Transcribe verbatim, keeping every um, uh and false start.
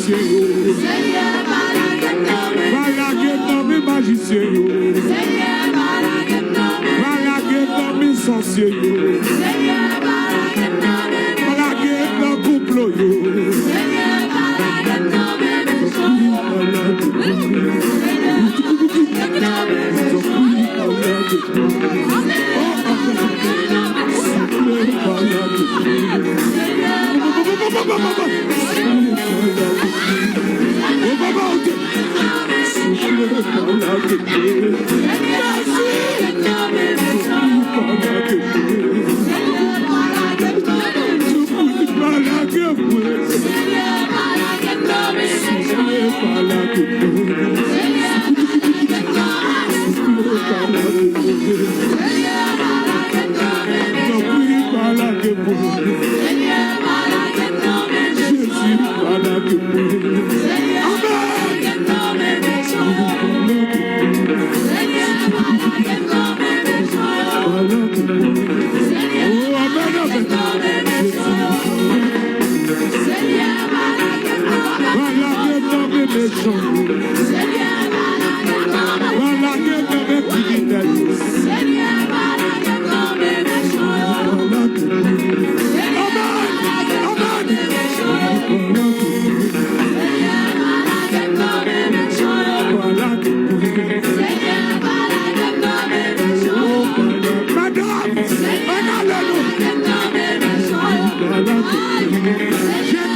Senyè, pa lage m nan men majisyen yo. Pa lage m nan men sòsye yo. Pa lage m nan konplo yo. Tanpri, pa lage m. Tanpri, pa lage m. Oh, oh, oh. Souple, pa lage m. Tanpri, pa lage m. Jezi, pa lage m. Amèn. Pa lage m. Oh, amèn, amèn. Jezi. Pa lage m nan men mechan yo. Pa lage m nan men kriminèl yo. Pa lage m. Amèn! Amèn! Pa lage m. Madanm, ann ale nou. Pa lage m.